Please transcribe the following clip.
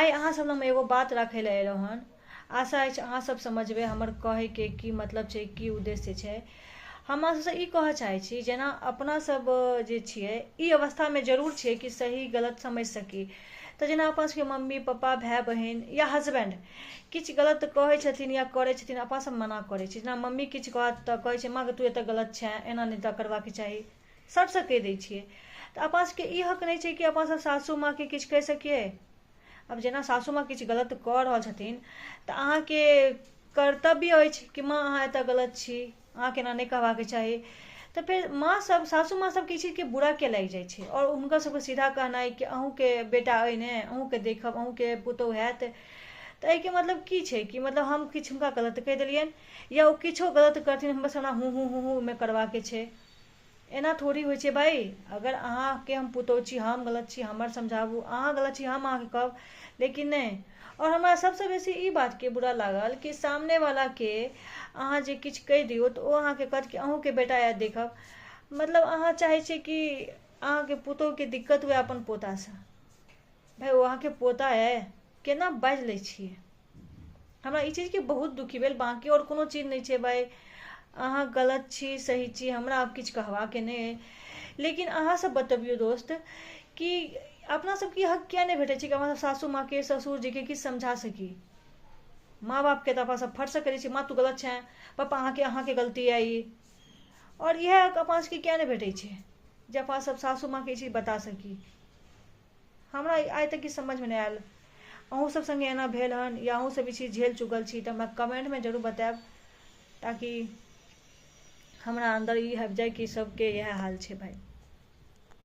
आइ अहाँ सब लग एगो बात राखै लए एलहुँ हन। आशा अछि अहाँ सब समझबै हमर कहैके की मतलब छै, की उद्देश्य छै। हम अहाँ सबसँ ई कहऽ चाहै छी, जेना अपना सब जे छियै ई अवस्थामे जरूर छियै कि सही गलत समझि सकी। तऽ जेना अपना सबके मम्मी पापा भाय बहिन या हस्बैंड किछु गलत कहै छथिन या करै छथिन, अपना सब मना करै छी। जेना मम्मी किछु कहत तऽ कहै छै माँ तू एतऽ गलत छेँ, एना नहि तऽ करबाके चाही, सबसँ कहि दै छियै। तऽ अपना सबके ई हक नहि छै कि अपना सब सासू माँके किछु कहि सकियै। आब जेना सासू माँ किछु गलत कऽ रहल छथिन तऽ अहाँके कर्तव्य अछि कि माँ अहाँ एतऽ गलत छी, अहाँके एना नहि कहबाके चाही। तऽ फेर माँ सब, सासू माँ सबके ई चीजके बुरा किया लागि जाइ छै आओर हुनका सबके सीधा कहनाइ कि अहूँके बेटा अइ ने, अहूँके देखब, अहूँके पुतहु हैत। तऽ एहिके मतलब की छै कि मतलब हम किछु हुनका गलत कहि देलियनि या ओ किछो गलत करथिन बस हमरा हूँ हूँ हूँ हूँमे करबाके छै। एना थोड़ी होइ छै भाइ। अगर अहाँके हम पुतहु छी, हम गलत छी, हमर समझाबू, अहाँ गलत छी हम अहाँके कहब, लेकिन नहि। आओर हमरा सबसँ बेसी ई बातके बुरा लागल कि सामनेवलाके अहाँ जे किछु कहि दियौ तऽ ओ अहाँके कहत कि अहूँके बेटा आयत देखब। मतलब अहाँ चाहै छियै कि अहाँके पुतहुके दिक्कत हुए अपन पोतासँ। भाइ ओ अहाँके पोता अइ, केना बाजि लै छियै। हमरा ई चीजके बहुत दुखी भेल। बाँकी आओर कोनो चीज नहि छै भाइ, अहाँ गलत छी सही छी हमरा आब किछु कहबाके नहि अइ। लेकिन अहाँ सब बतबियौ दोस्त कि अपना सबके हक किया नहि भेटै छै कि अपना सब सासू माँके ससुरजीके किछु समझा सकी। माँ बापके तऽ अपना सब फटसँ कहि दै छियै माँ तू गलत छेँ, पापा अहाँके अहाँके गलती अइ ई। आओर इएह हक अपना सबके किया नहि भेटै छै जे अपना सब सासू माँके ई चीज बता सकी। हमरा आइ तक किछु समझमे नहि आयल। अहूँ सब सङ्गे एना भेल हन या अहूँ सब ई चीज झेल चुकल छी तऽ हमरा कमेंटमे जरूर बतायब, ताकि हमरा अन्दर ई आबि जाय कि सबके इएह हाल छै भाइ।